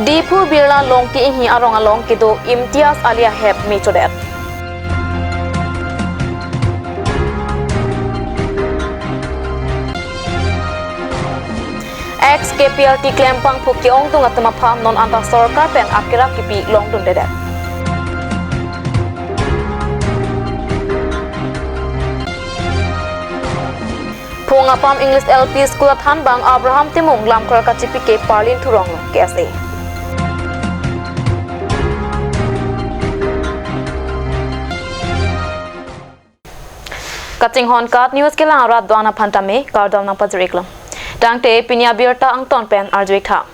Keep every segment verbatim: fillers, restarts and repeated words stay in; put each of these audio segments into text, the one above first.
Diphu Birla Longki Inghi arong along kedo Imtiaz Ali ahem mechodet. Ex K P L T klempang phu ke-ongdung atum aphan non anta sorkar pen akerap kipi longdundedet. Phungapam English L P School athanbang Abraham Timung lamklar kachipi ke Parlin Thurong K S A. Kachinghon KAT News kelang arat do-an aphan tame kardom nangpajir-iklong. Tangte pini abirta angton pen arju-ik tha.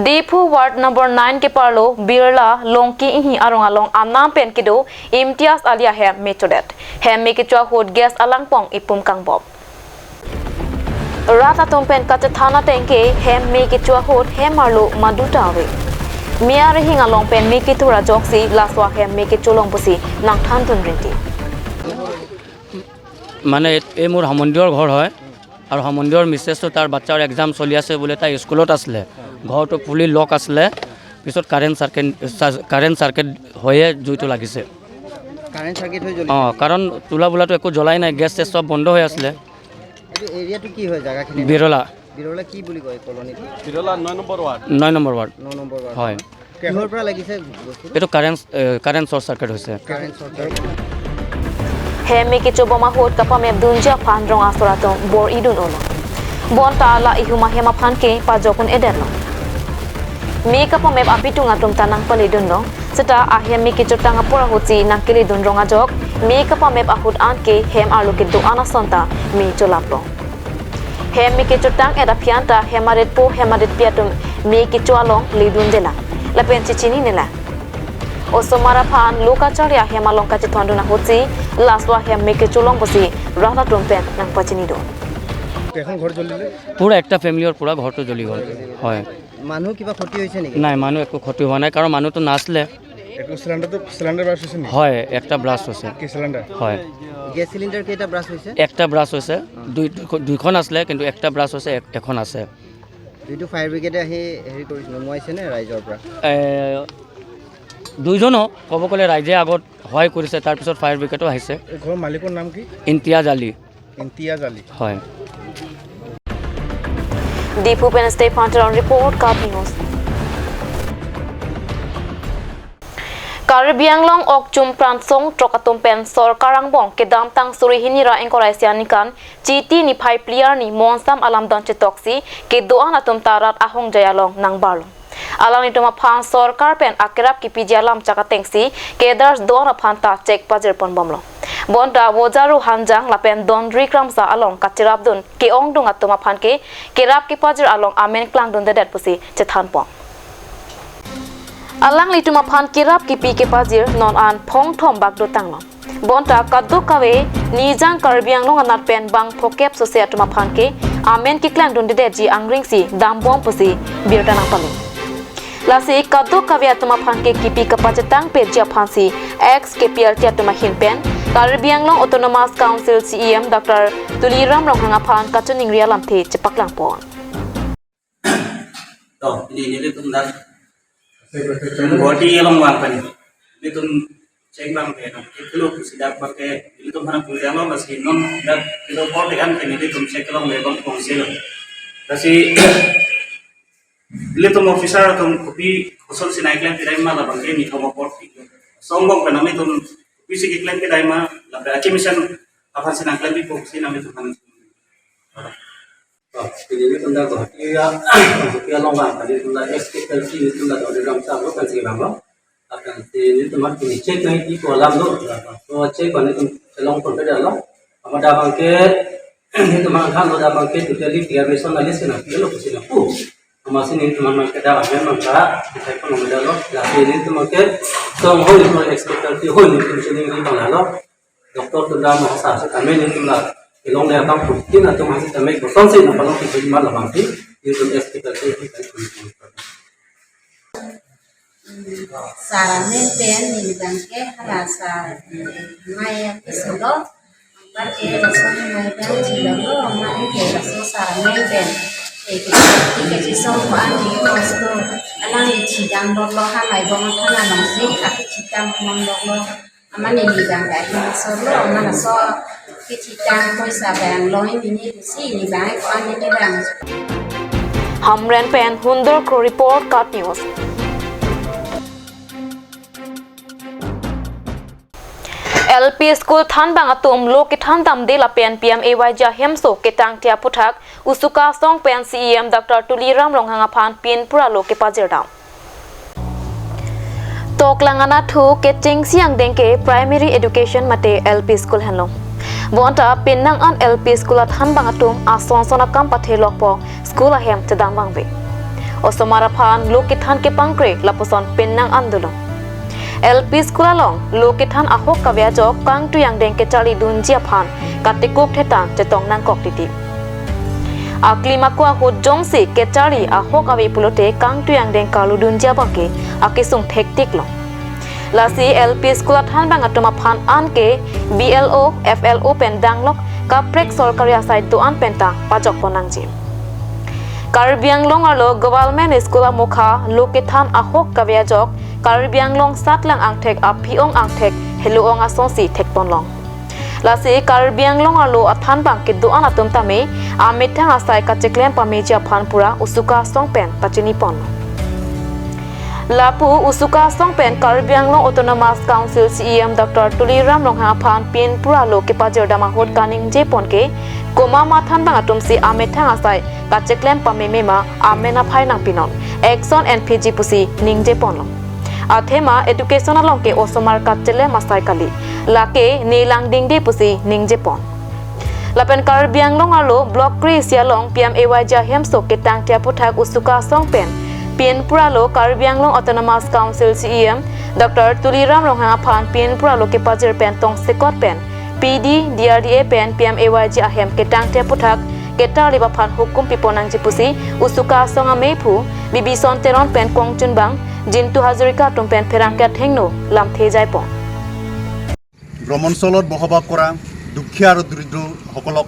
Diphu Ward number nine keparlo Birla Longki Inghi arong along anam pen kedo Imtiaz Ali ahem mechodet. Hem me kecho ahut gas alangpong ipum kangbom. Rat atum pen kachethan ateng ke hem me kecho ahut hem arlo maduta ave. Me arihing along pen me kethur ajoksi laso ahem me kecholong pusi nangthandun rinti. মানে এই মোৰ সমন্ধীয়ৰ ঘৰ হয় আৰু সমন্ধীয়ৰ মিছেছটো তাৰ বাচ্ছাৰ এক্সাম চলি আছে বোলে, তাই স্কুলত আছিলে, ঘৰটো ফুলি লক আছিলে, পিছত কাৰেণ্ট চাৰ্কেট কাৰেণ্ট চাৰ্কেট হৈয়ে জুইটো লাগিছে। কাৰেণ্ট চাৰ্কিট হৈ জ্বলি অ, কাৰণ চুলা বুলাটো একো জ্বলাই নাই, গেছ চেছ চব বন্ধ হৈ আছিলে। এইটো এৰিয়াটো কি হয় জেগাখিনি? বিৰলা বিৰলা কি বুলি কয় কলনীটো? বিৰলা নয় নম্বৰ ৱাৰ্ড। নয় নম্বৰ ৱাৰ্ড। ন নম্বৰ ৱাৰ্ড। হয়। কিহৰ পৰা লাগিছে বস্তুটো? এইটো কাৰেণ্ট এ, কাৰেণ্ট চৰ্ট চাৰ্কিট হৈছে। Current short circuit. Hem me kechobom ahut kapamep dunji aphan rong asor atum bor-idun-olo. Bonta la ihum ahem aphan ke pajok-un-edetlo. Me kapamep abitung atum ta nangpaledunlo. Seta ahem me kechotang apor ahutsi nangkeledun rong ajok, me kapamep ahut an ke hem arlo kedo-an ason ta me cholaplo. Hem me kechotang-et aphi anta hem aritpo hem aritpi atum me kecho along ledundelang lapen chechinine lang. Osomar aphan lo kacharli ahem along kachethondun ahutsi laso ahem me kecholong pusi rat atum pen nangpachinidun. এখন ঘৰ জ্বলিলে। পুৰা একটা ফেমিলিৰ পুৰা ঘৰটো জ্বলি গ'ল। হয়। মানুহ কিবা ক্ষতি হৈছে নেকি? নাই, মানুহ একো ক্ষতি হোৱা নাই, কাৰণ মানুহটো নাছিলে। এইটো চিলিণ্ডাৰটো চিলিণ্ডাৰ ব্লাষ্ট হৈছে নেকি? হয়, একটা ব্লাষ্ট হৈছে। কি চিলিণ্ডাৰ? হয়, গেছ চিলিণ্ডাৰ কেইটা ব্লাষ্ট হৈছে? একটা ব্লাষ্ট হৈছে। দুই দুইখন আছিলে, কিন্তু একটা ব্লাষ্ট হৈছে, এক- এখন আছে। যোনটো ফায়াৰ ব্ৰিগেডে আহি হেৰি কৰিছে, নুমুৱাইছে নে ৰাইজৰ পৰা? এ, দুইজনো ক'ব গ'লে ৰাইজে আগত সহায় কৰিছে, তাৰপিছত ফায়াৰ ব্ৰিগেডো আহিছে। এই ঘৰৰ মালিকৰ নাম কি? ইমতিয়াজ আলী। ইমতিয়াজ আলী। হয়। Diphu pen Stephan Teron report, KAT News. Karbi Anglong Okchum Pransong throk atum pen sorkar angbong kedamtang suri hini ra ingkoi ra isi aningkan Chiti niphai phli arni monsam alam don chetoksi kedo-an atum ta rat ahongjai along nangbarlo. Alanglitum aphan sorkar pen akerap kipiji alam chak atengsi cadres do-an aphan ta chek pajirponbomlo. Bonta Vojaru Hanjang lapen Dondri Kramsa along kachirapdun ke-ongdung atum aphan ke kerap kepajir along amen klangdundedet pusi chethanpon. Alanglitum aphan kerap kipi kepajir non an phongthom bak dotanglo. Bonta kadokave Nijang Karbi Anglong anat pen bang phokep sose atum aphan ke amen keklangdundedetji angrengsi dambom pusi birta nangpalo. Lasi kadokave atum aphan ke kipi kapachetangpeji aphansi ex K P L T atum ahin pen Karbi Anglong Autonomous Council C E M Doctor Tuliram Ronghang aphan kachiningri alamthe chepaklangpon. To, ini nelitum dak Guwahati along vang pen nelitum chek abang ke, nang kilo pusi dak abang ke nelitum hana puja lo, lasi non dak kilo por dekan ke nelitum chek along le abang kongsi lo. Lasi nelitum officer atum kopi koson si nangklem pidai ma labang ke nelitum apor ti. Songbong pen nelitum kopi si keklem pidai ma, lapen achi mission aphan si nangklem pipo si nelitum han. Pini nelitum dak Guwahati ya, Guwahati along vang, pini nelitum dak ex K P L T nelitum dak Dondri Kramsa lo, pensi vanglo. Akan si nelitum dak pini chek nangpipo alam lo, so chek abang nelitum chelongponpe detlo. Amat dak abang ke, nelitum angkhan lo dak abang ke totally deprivation alis kena, lo pusi na pu. Amatsi nelitum abang ke dak abang man ka, dikhai pon lo detlo. Lasi nelitum abang ke, song hoi nelitum ex K P L T hoi nelitum chiningri abang lalo. Doctor atum dam hasa setame nelitum la kelongle abang putin atum hasi tame kosonsi nangpalong kejima labang si nelitum ex K P L T. Sar amen pen neli abang ke hala sar mai ke solo. Par ke laso mai abang si lo lo mai ke laso sar amen pen. Eh, ke ke si song ko an ni ko sko. Alang ichidam lok lo ha Maibong thana nangsi, aki chidam mang lok lo. Aman ini dam dai ma solo, aman so kichidam poisa bang lo ini si ini bang ko ani ni bang. Hamren pen Hundor Kro report, KAT News. L P school thanbang atum lo kethan damde lapen P M A Y G ahemso ketangte aputhak Usuka Song pen C E M Doctor Tuliram Ronghang aphan pinpura lo kepajir dam. Toklang anatthu kechengsi angdeng ke primary education mate L P school henlo. Bonta penang an L P school athanbang atum ason son akam pathe lokpo, school ahem chedam vangve. Osomar aphan lo kethan kepangkre lapuson penang an dolo. L P school along lo kethan ahok kave ajok kangtui angdeng kecharli dunji aphan katikuk thetan chetong nangkok titi. Aklim ako ahut jongsi kecharli ahok ave pulote kangtui angdeng karlu dunji abang ke akesung thektik lo. Lasi L P school athanbang atum aphan an ke B L O, F L O pen danglok kaprek sorkari asai do-an pen ta pajok pon nangji. Karbi Anglong arlo government school amokha lo kethan ahok kave ajok Karbi Anglong satlang angthek aphi-ong angthek helo-ong asonsi thekponlong. Lasi Karbi Anglong arlo athanbang kedo-an atum tame amethang asai kacheklem pameji aphan pura Usuka Song pen pachini pon. Lapu Usuka Song pen Karbi Anglong Autonomous Council C E M Doctor Tuliram Ronghang aphan pinpura lo kepajir dam ahut kaningje pon ke, komat ma thanbang atumsi amethang asai kacheklem pameme ma amen aphai nangpinon, action enpiji pusi ningje ponlo. Athema education along ke osomar kachelem asai kali, lake ne langdingde pusi ningje pon. Lapen Karbi Anglong arlo Block kre-isi along P M A Y G ahemso ketangte aputhak Usuka Song pen pinpura lo Karbi Anglong Autonomous Council C E M Doctor Tuliram Ronghang aphan pinpura lo kepajir pen tongsekot pen P D, D R D A pen P M A Y G ahem ketangte aputhak kecharlip aphan hukum pipon nangji pusi Usuka Song ameiphu Bibison Teron pen kongchunbang Jintu Hazarika atum pen pherangke athengno lamthe jaipon. গ্ৰামাঞ্চলত বসবাস কৰা দুখীয়া আৰু দৰিদ্ৰসকলক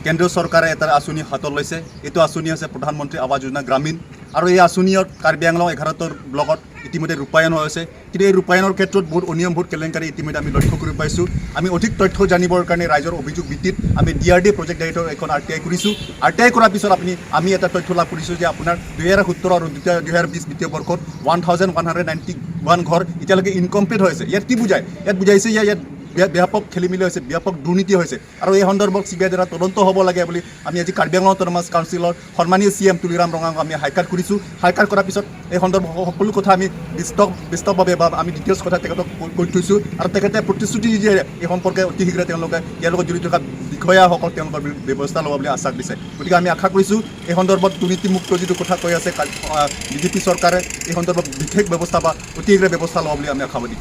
কেন্দ্ৰীয় চৰকাৰে এটা আঁচনি হাতত লৈছে। এইটো আঁচনি হৈছে প্ৰধানমন্ত্ৰী আৱাস যোজনা গ্ৰামীণ। আৰু এই আঁচনিত কাৰ্বি আংলং এঘাৰটা ব্লকত ইতিমধ্যে ৰূপায়ণ হৈ আছে। কিন্তু এই ৰূপায়ণৰ ক্ষেত্ৰত বহুত অনিয়ম, বহুত কেলেংকাৰী ইতিমধ্যে আমি লক্ষ্য কৰি পাইছোঁ। আমি অধিক তথ্য জানিবৰ কাৰণে ৰাইজৰ অভিযোগ ভিত্তিত আমি D R D project director এখন আৰ টি আই কৰিছোঁ। আৰ টি আই কৰাৰ পিছত আপুনি, আমি এটা তথ্য লাভ কৰিছোঁ যে আপোনাৰ দুহেজাৰ সোতৰ আৰু দুটা, দুহেজাৰ বিছ বিত্তীয় বৰ্ষত one thousand one hundred ninety one ঘৰ এতিয়ালৈকে ইনকমপ্লিট হৈ আছে। ইয়াত কি বুজায়? ইয়াত বুজাইছে যে ইয়াত ব্য-, ব্যাপক খেলি মেলি হৈছে, ব্যাপক দুৰ্নীতি হৈছে। আৰু এই সন্দৰ্ভত চি বি আই দ্বাৰা তদন্ত হ'ব লাগে বুলি আমি আজি কাৰ্বি আংলং অট'নমাছ কাউন্সিলৰ সন্মানীয় চি এম তুলিৰাম ৰঙাঙক আমি হাইকাৰ্ট কৰিছোঁ। হাইকাৰ্ট কৰাৰ পিছত এই সন্দৰ্ভত সকলো কথা আমি বিস্তক-, বিস্তকভাৱে বা আমি ডিটেইলছ কথা তেখেতক কৈ, কৈ থৈছোঁ। আৰু তেখেতে প্ৰতিশ্ৰুতি দিয়ে এই সম্পৰ্কে অতি শীঘ্ৰে তেওঁলোকে ইয়াৰ লগত জড়িত থকা বিষয়াসকল তেওঁলোকৰ বি-, ব্যৱস্থা ল'ব বুলি আশ্বাস দিছে। গতিকে আমি আশা কৰিছোঁ এই সন্দৰ্ভত দুৰ্নীতিমুক্ত যিটো কথা কৈ আছে কা-, আ, বি জে পি চৰকাৰে এই সন্দৰ্ভত বিশেষ ব্যৱস্থা বা অতি শীঘ্ৰে ব্যৱস্থা ল'ব বুলি আমি আশাবাদী।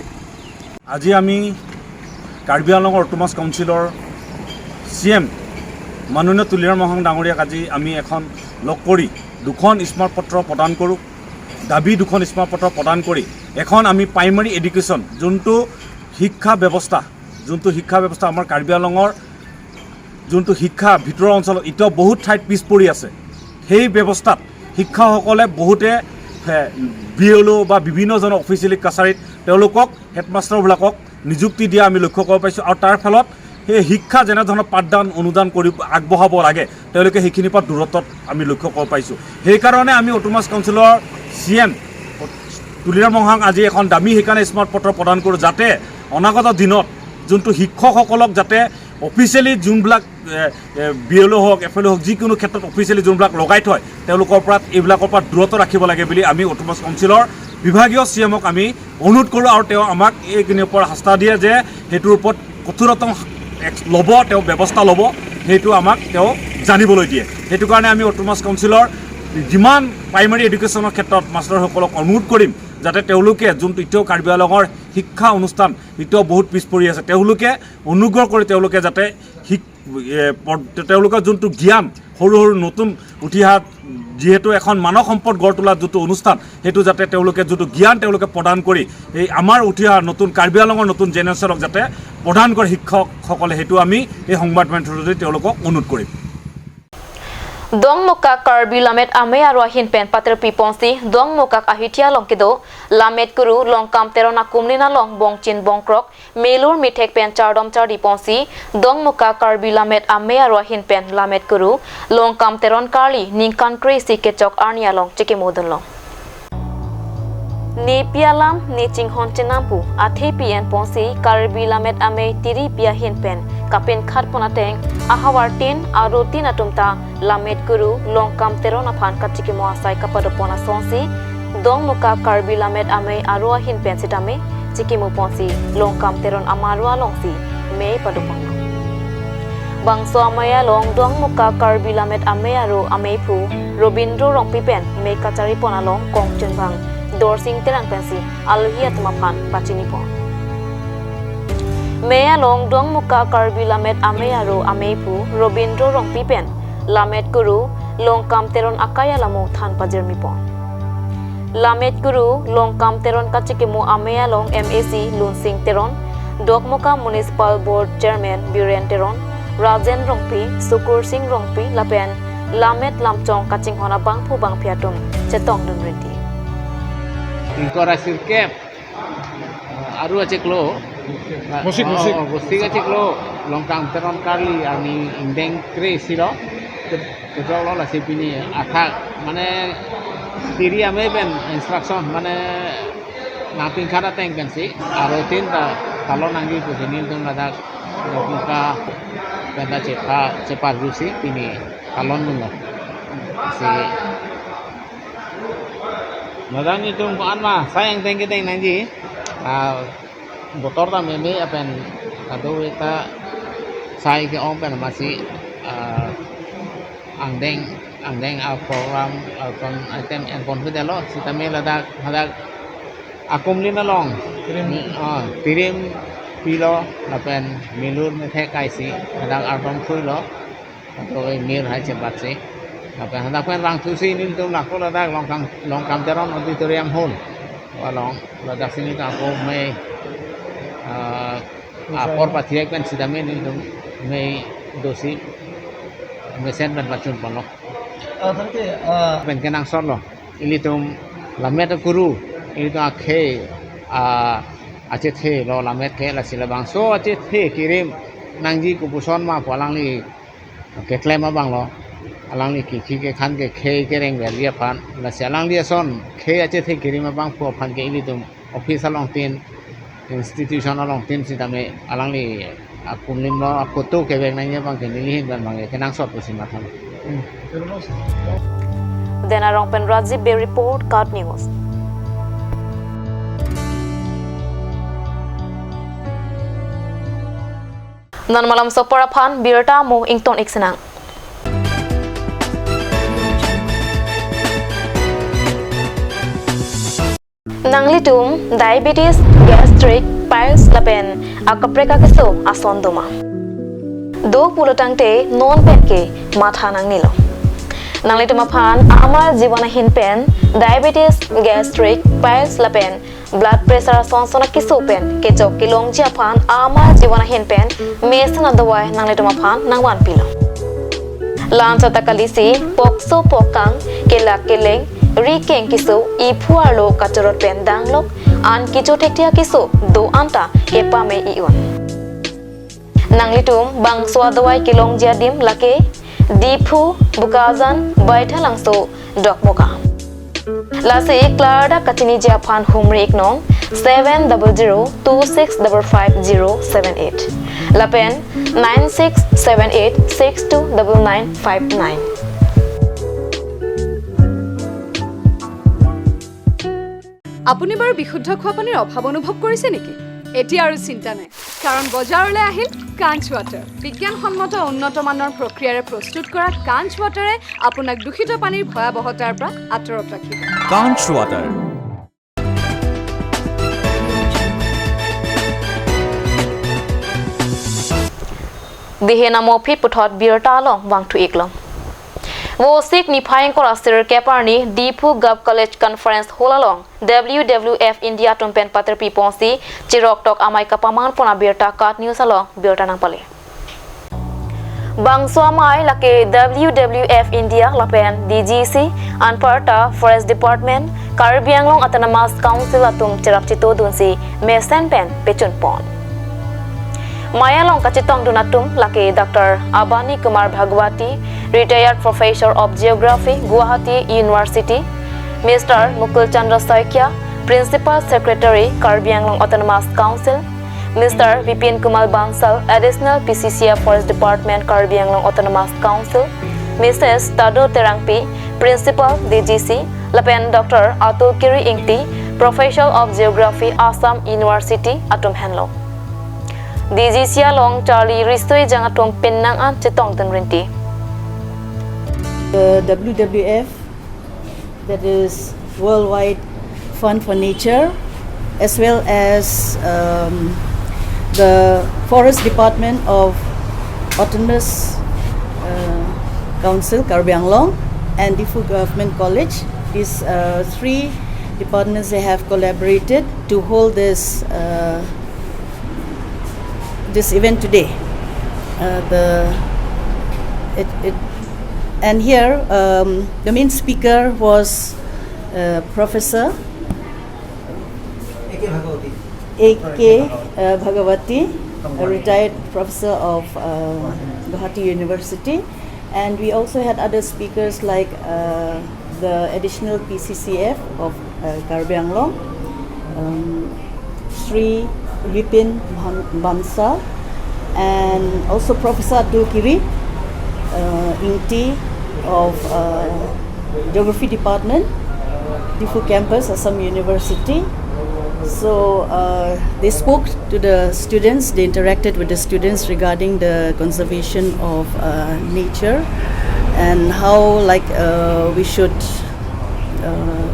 আজি আমি কাৰ্বি আংলঙৰ অট'নমাছ কাউন্সিলৰ চি এম মাননীয় তুলিৰাম ৰংহাং ডাঙৰীয়াক আজি আমি এখন লগ কৰি দুখন স্মাৰক পত্ৰ প্ৰদান কৰোঁ, দাবী দুখন স্মাৰক পত্ৰ প্ৰদান কৰি এখন আমি প্ৰাইমেৰী এডুকেশ্যন, যোনটো শিক্ষা ব্যৱস্থা, যোনটো শিক্ষা ব্যৱস্থা আমাৰ কাৰ্বি আংলঙৰ যোনটো শিক্ষা ভিতৰুৱা অঞ্চলত এতিয়াও বহুত ঠাইত পিছ পৰি আছে। সেই ব্যৱস্থাত শিক্ষকসকলে বহুতে, এ, বি এল অ' বা বিভিন্নজনৰ অফিচিয়েলি কাছাৰীত তেওঁলোকক, হেডমাষ্টাৰবিলাকক নিযুক্তি দিয়া আমি লক্ষ্য কৰিব পাইছোঁ। আৰু তাৰ ফলত সেই শিক্ষা যেনেধৰণৰ পাঠদান অনুদান কৰি আগবঢ়াব লাগে, তেওঁলোকে সেইখিনিৰ পৰা দূৰত্বত আমি লক্ষ্য কৰিব পাইছোঁ। সেইকাৰণে আমি অট'নমাছ কাউন্সিলৰ চি এম তুলিৰাম ৰংহাং আজি এখন দামী সেইকাৰণে স্মাৰক পত্ৰ প্ৰদান কৰোঁ, যাতে অনাগত দিনত যোনটো শিক্ষকসকলক যাতে অফিচিয়েলি যোনবিলাক, এ, এ, বি এল অ' হওক, এফ এল অ' হওক, যিকোনো ক্ষেত্ৰত অফিচিয়েলি যোনবিলাক লগাই থয়, তেওঁলোকৰ পৰা, এইবিলাকৰ পৰা দূৰত ৰাখিব লাগে বুলি আমি অট'নমাছ কাউন্সিলৰ বিভাগীয় চি এমক আমি অনুৰোধ কৰোঁ। আৰু তেওঁ আমাক এইখিনিৰ ওপৰত আস্থা দিয়ে যে সেইটোৰ ওপৰত কঠোৰতম এক ল'ব, তেওঁ ব্যৱস্থা ল'ব, সেইটো আমাক তেওঁ জানিবলৈ দিয়ে। সেইটো কাৰণে আমি অট'নমাছ কাউন্সিলৰ যিমান প্ৰাইমেৰী এডুকেশ্যনৰ ক্ষেত্ৰত মাষ্টৰসকলক অনুৰোধ কৰিম, যাতে তেওঁলোকে যোনটো এতিয়াও কাৰ্বি আংলঙৰ শিক্ষা অনুষ্ঠান এতিয়াও বহুত পিছ পৰি আছে, তেওঁলোকে অনুগ্ৰহ কৰি তেওঁলোকে যাতে শিক-, এ, পদ-, তেওঁলোকৰ যোনটো জ্ঞান, সৰু সৰু নতুন উঠি অহা, যিহেতু এখন মানৱ সম্পদ গঢ় তোলাৰ যোনটো অনুষ্ঠান, সেইটো যাতে তেওঁলোকে যোনটো জ্ঞান তেওঁলোকে প্ৰদান কৰি এই আমাৰ উঠি অহা নতুন কাৰ্বি আংলঙৰ নতুন জেনেৰেশ্যনক যাতে প্ৰদান কৰে শিক্ষকসকলে, সেইটো আমি এই সংবাদ মাধ্যমৰ জৰিয়তে তেওঁলোকক অনুৰোধ কৰিম। Dongmukak Karbi Lammet Amei aro ahin pen patirpi ponsi Dongmukak Ahithia along kedo Lammet Kuru Longkam Teron akumlin along bongchin bongkrok, melur methek pen chardom chardi ponsi Dongmukak Karbi Lammet Amei aro ahin pen Lammet Kuru Longkam Teron karli ningkan kre-isi kechok arni along chekimodunlong. Nepi alam ne chinghon chenam pu athepi en ponsi Karbi Lammet Amei tiripi ahin pen kapinkhat pon ateng ahavar tin aro tin atum ta Lammet Kuru Longkam Teron aphan kachikimo asai kapadopon asonsi Dongmukak Karbi Lammet Amei aro ahin pen sitame chikimo ponsi Longkam Teron amaro alongsi mei padopon. Bangso amei along Dongmukak Karbi Lammet Amei aro ameiphu Robindro Rongpi pen mei kacharipon along kongchunbang Dorsing Terang pensi alohi atum aphan pachinipon. Mei along Dongmukak Karbi Lammet Amei aro ameiphu Robindro Rongpi pen Lammet Kuru Longkam Teron akai alamo than pajirmipon. Lammet Kuru Longkam Teron kachikimo amei along M A C Lunsing Teron, Dokmoka Municipal Board Chairman Biren Teron, Rajen Rongpi, Sukur Sing Rongpi lapen Lammet Lamchong kachinghon abangphu bangphi atum chetongdun rinti. Ingkoi ra sirkep, eh, aro achiklo. Bosik, oh, bosik. Oh, bosik achiklo. Longkam Teron karli arni ingdeng kre-isi lo. Ke-, kejok lo lasi pini athak mane tiri amei pen instruction mane nangpinkhat ateng pensi aro tin ta talon nangji pusi nelitum ladak Dokmoka pen ta chepa, cheparjusi pini talondunlo. Si ladak nelitum ko-an ma sai angdeng kedeng nangji. Ah, botor ta meme lapen kado-kave ta sai ke-ong pen amatsi, ah, angdeng, angdeng a-program, a-program item enpon pidetlo, sitame ladak, ladak akumlin along. Tirim. Ah, tirim pilo lapen melur methek kaisi, ladak ardom thuilo. Ladak mir hai chebatsi. Lapen hadak pen vangthusi nelitum lako ladak Longkam, Longkam Teron Auditorium Hall along, ladaksi nelitum ako mei, ah, apor pathek pen sitame nelitum mei dosi mesen pen pachunponlo. Ah, thank you. Ah. Pen kenangsotlo. Ilitum Lammet Kuru, ilitum akhei, ah, achethe lo Lammet ke lasi labangso achethe kirim nangji kopuson ma pu alangli keklem abang lo, alangli kiki kekhan ke khei kereng verji aphan, lasi alangli ason khei achethe kirim abangphu aphan ke ilitum office along tin, institution along tin sitame alangli akumlim lo, aphoto kevek nangji abang ke neli ahin pen abang ke kenangsot pusi matha. Hmm. Dena Rong pen Rajiv Bey report, KAT News. Non malomso apor aphan birta mo ington-ik sinang. Nanglitum diabetes, gastric, piles lapen akaprek akeso ason doma? Do pulo tangte non penke matha nangnelo. Nanglitum aphan Amar Jeevan ahin pen diabetes, gastric, piles lapen blood pressure ason son akeso pen kechok kelongji aphan Amar Jeevan ahin pen mesen adawai nanglitum aphan nangvanpilo. La-anchot ta kalisi pokso pokkang, kelak keleng, ri keng keso, iphu arlo kachorot pen danglok, an kecho thekthe akeso do-an ta kepame i-un. Nanglitum bangso adawai kelongji adim lake Diphu, Bokajan, Baithalangso, Dokmoka. Lasi klardak kachiniji aphan humri-ik non seven double zero two six double five zero seven eight lapen nine six seven eight six two double nine five nine. আপুনি বাৰু বিশুদ্ধ খোৱা পানীৰ অভাৱ অনুভৱ কৰিছে নেকি? এতিয়া আৰু চিন্তা নাই, কাৰণ বজাৰলৈ আহিল কাঞ্চ ৱাটাৰ। বিজ্ঞানসন্মত উন্নত মানৰ প্ৰক্ৰিয়াৰে প্ৰস্তুত কৰা কাঞ্চ ৱাটাৰে আপোনাক দূষিত পানীৰ ভয়াৱহতাৰ পৰা আঁতৰত ৰাখিব। Kanch Water. Dei he namo aphi puthot birta along vangthu-iklong. Vosik niphai ingkoi ra sirkep arni Diphu Govt College Conference Hall along W W F India atum pen patirpi ponsi chiroktok amei kapaman pon abirta KAT News along birta nangpale. Bangso amei lake W W F India lapen D G C anparta Forest Department, Karbi Anglong Autonomous Council atum cherap chetongdunsi mesen pen pechunpon. Mei along kachetongdun atum lake Doctor Abani Kumar Bhagwati, Retired Professor of Geography, Guwahati University, Mister Mukul Chandra Saikia, Principal Secretary, Karbi Anglong Autonomous Council, Mister Bipin Kumar Bansal, Additional P C C F Forest Department, Karbi Anglong Autonomous Council, Missus Tado Terangpi, Principal D G C, lapen Doctor Atul Kiri Ingti, Professor of Geography, Assam University, atum henlo. D G C along Charlie Risoijang atum pinnang an chetongdun rinti. The W W F, that is Worldwide Fund for Nature, as well as um, the Forest Department of Autonomous uh, Council, Karbi Anglong, and Diphu Government College. These uh, three departments, they have collaborated to hold this uh, this event today. Uh, the it, it, and here um, the main speaker was uh, Professor A K Bhagawati. A K uh, Bhagawati, a retired professor of uh, Guwahati University, and we also had other speakers like uh, the additional P C C F of uh, Karbi Anglong, um, Sri Bipin Bhan- Bansal, and also Professor Atul Kiri uh, Ingti of uh, Geography Department, Diphu Campus, Assam University. So uh, they spoke to the students, they interacted with the students regarding the conservation of uh, nature and how, like, uh, we should, uh,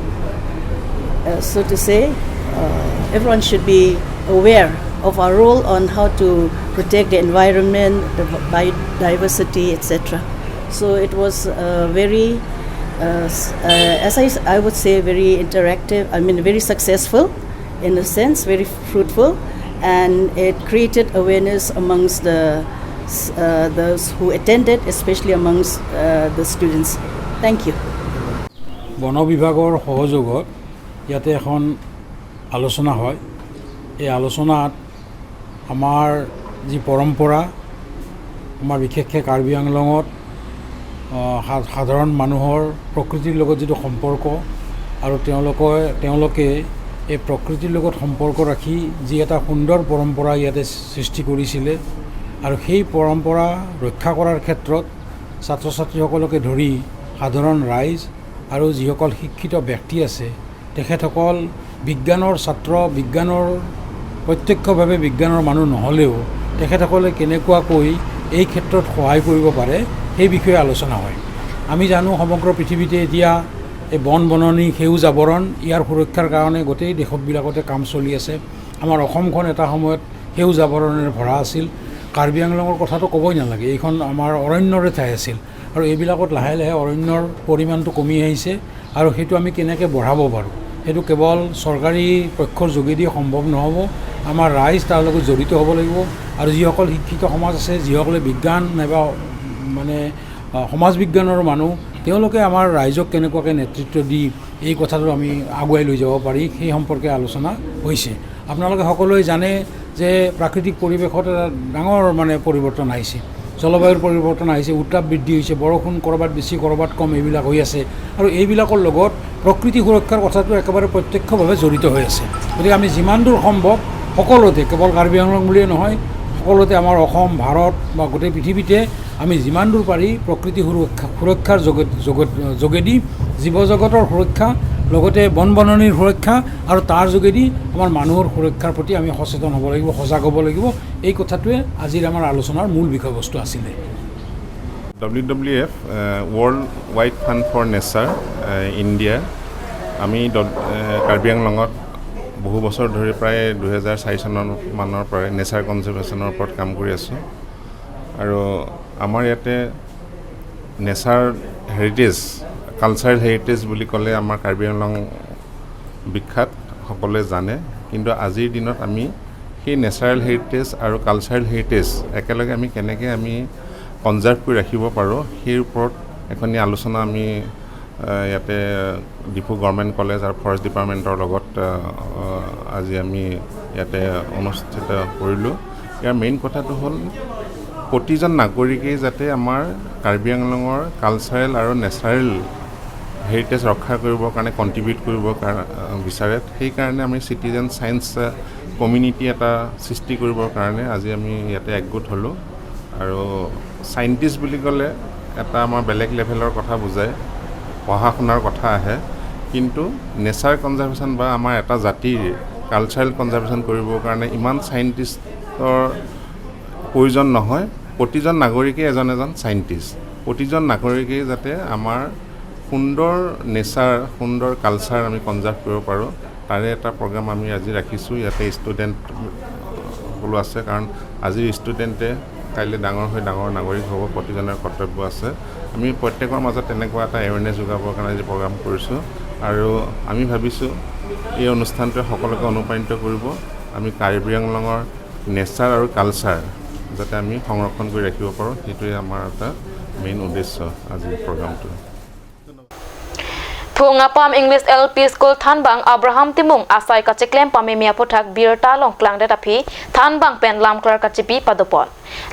uh, so to say, uh, everyone should be aware of our role on how to protect the environment, the biodiversity, et cetera. So it was uh, very, uh, s- uh, as I, s- I would say, very interactive, I mean, very successful in a sense, very fruitful, and it created awareness amongst the s- uh, those who attended, especially amongst uh, the students. Thank you. বন বিভাগৰ সহযোগত ইয়াতে এখন আলোচনা হয়। এই আলোচনাত আমাৰ যি পৰম্পৰা, আমাৰ বিশেষকৈ কাৰ্বি আংলঙত আহ, সা- সাধাৰণ মানুহৰ প্ৰকৃতিৰ লগত যিটো সম্পৰ্ক আৰু তেওঁলোকে তেওঁলোকে এই প্ৰকৃতিৰ লগত সম্পৰ্ক ৰাখি যি এটা সুন্দৰ পৰম্পৰা ইয়াতে সৃষ্টি কৰিছিলে আৰু সেই পৰম্পৰা ৰক্ষা কৰাৰ ক্ষেত্ৰত ছাত্ৰ ছাত্ৰীসকলকে ধৰি সাধাৰণ ৰাইজ আৰু যিসকল শিক্ষিত ব্যক্তি আছে তেখেতসকল বিজ্ঞানৰ ছাত্ৰ, বিজ্ঞানৰ প্ৰত্যক্ষভাৱে বিজ্ঞানৰ মানুহ নহ'লেও তেখেতসকলে কেনেকুৱাকৈ এই ক্ষেত্ৰত সহায় কৰিব পাৰে সেই বিষয়ে আলোচনা হয়। আমি জানো সমগ্ৰ পৃথিৱীতে এতিয়া এই বন বননি সেউজ আৱৰণ ইয়াৰ সুৰক্ষাৰ কাৰণে গোটেই দেশবিলাকতে কাম চলি আছে। আমাৰ অসমখন এটা সময়ত সেউজ আৱৰণেৰে ভৰা আছিল। কাৰ্বি আংলঙৰ কথাটো ক'বই নালাগে, এইখন আমাৰ অৰণ্যৰে ঠাই আছিল আৰু এইবিলাকত লাহে লাহে অৰণ্যৰ পৰিমাণটো কমি আহিছে আৰু সেইটো আমি কেনেকৈ বঢ়াব পাৰোঁ সেইটো কেৱল চৰকাৰী পক্ষৰ যোগেদি সম্ভৱ নহ'ব। আমাৰ ৰাইজ তাৰ লগত জড়িত হ'ব লাগিব আৰু যিসকল শিক্ষিত সমাজ আছে, যিসকলে বিজ্ঞান নাইবা মানে আহ, সমাজ বিজ্ঞানৰ মানুহ, তেওঁলোকে আমাৰ ৰাইজক কেনেকুৱাকৈ নেতৃত্ব দি এই কথাটো আমি আগুৱাই লৈ যাব পাৰি সেই সম্পৰ্কে আলোচনা হৈছে। আপোনালোকে সকলোৱে জানে যে প্ৰাকৃতিক পৰিৱেশত এটা ডাঙৰ মানে পৰিৱৰ্তন আহিছে, জলবায়ুৰ পৰিৱৰ্তন আহিছে, উত্তাপ বৃদ্ধি হৈছে, বৰষুণ ক'ৰবাত বেছি ক'ৰবাত কম এইবিলাক হৈ আছে আৰু এইবিলাকৰ লগত প্ৰকৃতি সুৰক্ষাৰ কথাটো একেবাৰে প্ৰত্যক্ষভাৱে জড়িত হৈ আছে। গতিকে আমি যিমান দূৰ সম্ভৱ সকলোতে, কেৱল কাৰ্বি আংলং বুলিয়ে নহয়, সকলোতে আমাৰ অসম, ভাৰত বা গোটেই পৃথিৱীতে আমি যিমান দূৰ পাৰি প্ৰকৃতি সুৰক্ষা সুৰক্ষাৰ যোগে- যোগে- যোগেদি জীৱ জগতৰ সুৰক্ষা, লগতে বন বননিৰ সুৰক্ষা আৰু তাৰ যোগেদি আমাৰ মানুহৰ সুৰক্ষাৰ প্ৰতি আমি সচেতন হ'ব লাগিব, সজাগ হ'ব লাগিব। এই কথাটোৱে আজিৰ আমাৰ আলোচনাৰ মূল বিষয়বস্তু আছিলে। W W F world wide fund for nature India. আমি ড- এ, কাৰ্বি আংলঙত বহু বছৰ ধৰি, প্ৰায় দুহেজাৰ চাৰি চন মানৰ পৰাই নেচাৰ কনজাৰ্ভেশ্যনৰ ওপৰত কাম কৰি আছোঁ। আৰু আমাৰ ইয়াতে নেচাৰ হেৰিটেজ, কালচাৰেল হেৰিটেজ বুলি ক'লে আমাৰ কাৰ্বি আংলং বিখ্যাত, সকলোৱে জানে। কিন্তু আজিৰ দিনত আমি সেই নেচাৰেল হেৰিটেজ আৰু কালচাৰেল হেৰিটেজ একেলগে আমি কেনেকৈ আমি কনজাৰ্ভ কৰি ৰাখিব পাৰোঁ, সেই ওপৰত এখনি আলোচনা আমি, আহ, ইয়াতে ডিফু গভৰ্ণমেণ্ট কলেজ আৰু ফৰেষ্ট ডিপাৰ্টমেণ্টৰ লগত, আহ, আহ, আজি আমি ইয়াতে অনুষ্ঠিত কৰিলোঁ। ইয়াৰ মেইন কথাটো হ'ল, প্ৰতিজন নাগৰিকেই যাতে আমাৰ কাৰ্বি আংলঙৰ কালচাৰেল আৰু নেচাৰেল হেৰিটেজ ৰক্ষা কৰিবৰ কাৰণে কণ্ট্ৰিবিউট কৰিবৰ কাৰ-, আহ, বিচাৰে। সেইকাৰণে আমি চিটিজেন চায়েন্স, আহ, কমিউনিটি এটা সৃষ্টি কৰিবৰ কাৰণে আজি আমি ইয়াতে একগোট হ'লোঁ। আৰু চাইণ্টিষ্ট বুলি ক'লে এটা আমাৰ বেলেগ লেভেলৰ কথা বুজায়, পঢ়া শুনাৰ কথা আহে, কিন্তু নেচাৰ কনজাৰ্ভেশ্যন বা আমাৰ এটা জাতিৰ কালচাৰেল কনজাৰ্ভেশ্যন কৰিবৰ কাৰণে ইমান চাইণ্টিষ্টৰ প্ৰয়োজন নহয়। প্ৰতিজন নাগৰিকে এজন এজন চাইণ্টিষ্ট, প্ৰতিজন নাগৰিকে যাতে আমাৰ সুন্দৰ নেচাৰ, সুন্দৰ কালচাৰ আমি কনজাৰ্ভ কৰিব পাৰোঁ, তাৰে এটা প্ৰগ্ৰাম আমি আজি ৰাখিছোঁ। ইয়াতে ষ্টুডেণ্ট সকলো আছে, কাৰণ আজিৰ ষ্টুডেণ্টে কাইলৈ ডাঙৰ হৈ ডাঙৰ নাগৰিক হ'ব, প্ৰতিজনৰ কৰ্তব্য আছে। আমি প্ৰত্যেকৰ মাজত তেনেকুৱা এটা এৱেৰনেছ যোগাবৰ কাৰণে আজি প্ৰগ্ৰাম কৰিছোঁ আৰু আমি ভাবিছোঁ এই অনুষ্ঠানটোৱে সকলোকে অনুপ্ৰাণিত কৰিব। আমি কাৰ্বি আংলঙৰ নেচাৰ আৰু কালচাৰ যাতে আমি সংৰক্ষণ কৰি ৰাখিব পাৰোঁ, সেইটোৱে আমাৰ এটা মেইন উদ্দেশ্য আজিৰ প্ৰগ্ৰামটো। Phung Apam English L P School Thanbang Abraham Timung asai kacheklem pameme aphuthak birta along klangdet aphi Thanbang pen lamklar kachipi padopon.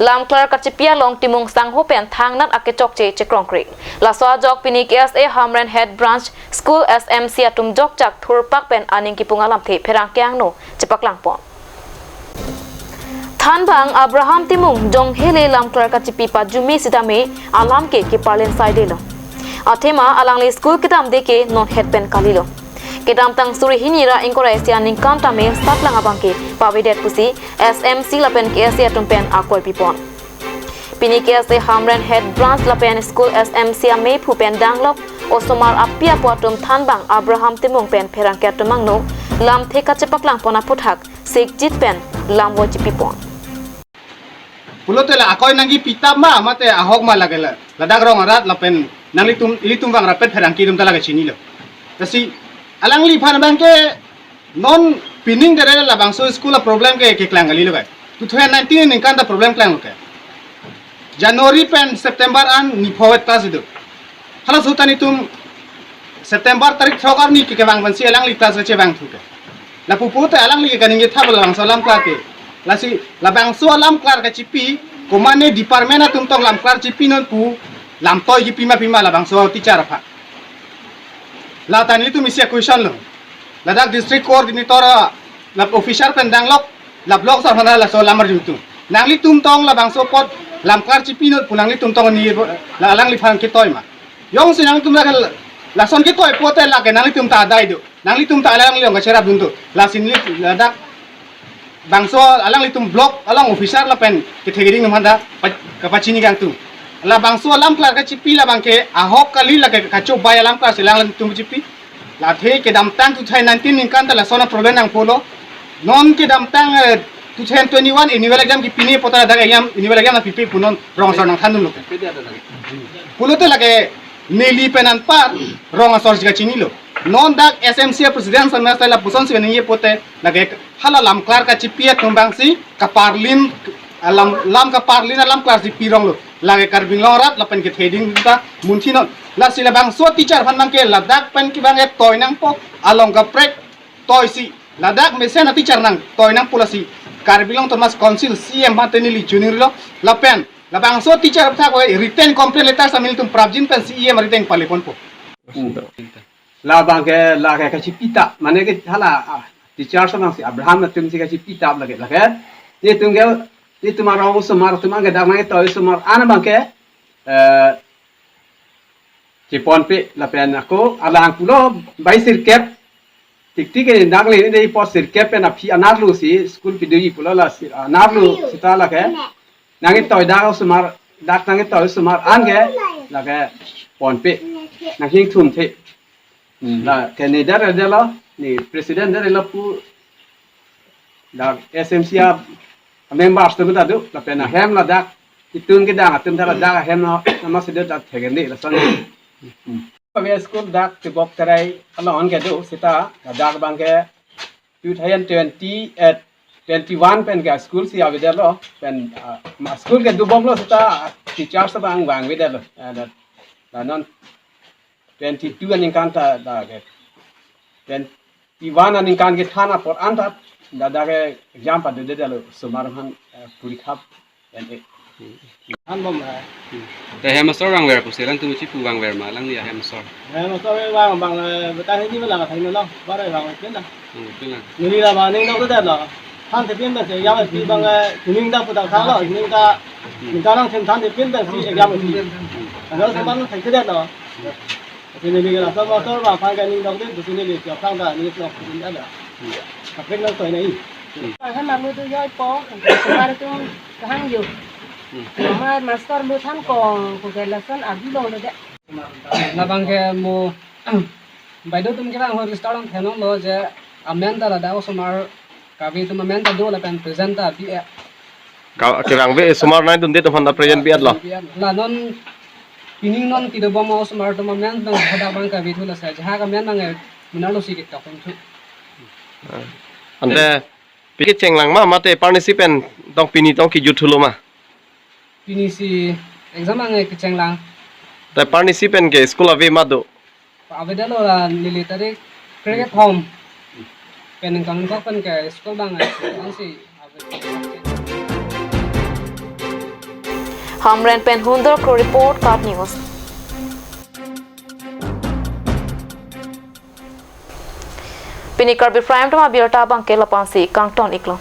Lamklar kachipi along Timung sangho pen thangnat akechokche chekrongkre. Laso ajok pini K S A Hamren Head Branch School S M C atum jokjak thurpak pen aning kipung alamthe pherangke angno chepaklangpon. Thanbang Abraham Timung jonghele lamklar kachipi pajume sitame alam ke keparlin saidelo. Athema alangli school kedamde ke non het pen kalilo. Kedamtang suri hini ra ingkoi ra isi aningkan tame satlang abang ke pavedet pusi S M C lapen K S A atum pen akoi pipon. Pini K S A Hamren Head Branch lapen School S M C amephu pen danglok osomar api apo atum Thanbang Abraham Timung pen pherangke atum angno lamthe kachepaklangpon aphuthak sikjit pen lamvoi chipipon. Pulote la akoi nangkepi tap ma, mate ahok ma lake la. Ladak rong arat lapen nanglitum, ilitum vang rapet pherangke atum ta lake chinilo. Lasi alangliphan abang ke non pining dere labangso school a problem ke, keklang kalilo kai. Two thousand nineteen ningkan ta problem klanglo kai. January pen September an ni phowet ta sido. Halaso ta netum September tarik throk arni ke kevang vansi alangli ta sa chevang thu ke. Lapu pute alangli ke kaningje thap labangso lamklar ke. Lasi labangso lamklar kachipi, komane department atum tong lamklar chipi non pu, lamtoi kipi ma pima labangso teacher aphan. La ta netum isi a-question lo. Ladak district coordinator, la officer pen danglok, la block sar hana laso lamar jungtu. Nanglitum tong labangso apot lamklar chipi non pu nanglitum tong ni la alangliphan ketoi ma. Jongsi nangtum lake lason ketoi pote lake nanglitum ta adai do. Nanglitum ta alangli along kacherap dun do. Lasi neli ladak bangso alanglitum block along officer lapen kethegering atum handa pa-, kapachini kangtung. Labangso lamklar kachipi labang ke ahok kali, lake kachobai alamklar si alanglitum chipi. Lathe kedamtang two thousand nineteen ningkan ta lason a-problem nangpolo. Non kedamtang, eh, two thousand twenty-one annual exam kipine pota ladak exam, annual exam nangpipe pu non rong asor nangthandunlo. Pulote lake neli pen anpar rong asor si kachinilo. Non dak S M C a-president samya style lapuson si kaningje pote lake hala lamklar kachipi atum abang si kaparlin alam, lam kaparlin alamklar si pironglo. Lake Karbi Anglong arat lapen ketheding ta munthi non. Lasi labangso teacher aphan abang ke ladak pen kevang etoi nangpo, along kaprek toi si. Ladak mesen a-teacher nangtoi nangpo lasi Karbi Anglong Autonomous Council C E M mate neli choningri lo. Lapen labangso teacher aphan ko written complaint letter samil tum prapjin pen C E M written paleponpo. Labang ke lake kachipi tap, mane ke hala, ah, teacher samang si Abraham atum si kachipi tap lake, lake. Netum ke, netum arong osomar atum abang ke dak nangtoi osomar an abang ke, eh, chiponpe lapen ako alang pulo bai sirkep. Tiktik ke dak le ne po sirkep pen aphi anarlo si school pidoji pulo lasi anarlo sita lake. Nangtoi dak osomar, dak nangtoi osomar an ke lake ponpe. Nangking thumthe. Hmm. Lake ne dere delo, ne president dere lo pu, dak S M C a-members atum ta do, lapen ahem ladak, itum kedang atum ta ladak ahem na, nama sedo dak thegen de, lason. Hmm. Kami school dak Tibok Terai along ke do, sita, dak abang ke two thousand twenty, eh, twenty-one pen ke school si avedetlo, pen, ah, ma school ke dobomlo sita, teachers abang vangvedetlo. Eh, dak, dak non twenty-two aningkan ta dak ke twenty-one aningkan kethan apor an ta dak, dak ke exam padodetlo osomar aphan, eh, porikha pen-e. Thanbom, eh. Te headmaster vangver pusi alangtum chipu vangver ma, alangli aheadmaster? Headmaster vang, vang, eh, beta hini malang thai no, bare vang pin na. Hmm, pin na. Neli la ma ning dokdetlo. Thanthe pin pensi exam pi abang, eh, ning dak pu dak thanglo, ning ta, ning ta nangthan thanthe pin pensi exam pi. Ano seman thai kedetlo. Sini ni la sama sama aphan ke ning dokdet, sini ni siap sang ta ni siap sini ada. Kaprek nang toy nai. Kan mamu tu joi po, kemarin tu kahang yuk. Mama master lu than kong, ku ke lesson abi longledet. Labang ke mo baideo atum kevang ho register along theklonglo je amen ta ladak osomar kave atum amen ta do lapen present ta bi-e. Ka-, kevangve osomar nangdunde atum aphan ta present bi-etlo. Bi-e. La non pining non kedobom osomar atum amen abang hadak abang kave thu lasi ajahak amen abang, eh, mena losi ketok thu. Ah. Ante pi kechenglang ma mate parnisi pen tong pini tong kejut thulo ma? Pinisi exam abang, eh, kechenglang. Te parnisi pen ke school ave ma do? Avedetlo la neli tarik krekethom pen ningkan ingkoi pen ke school abang, eh, abangsi ave. Hamren pen Hundor Kro report, KAT News. Pini Karbi Prime Time abirta abang ke lapu-ansi kangton iklo.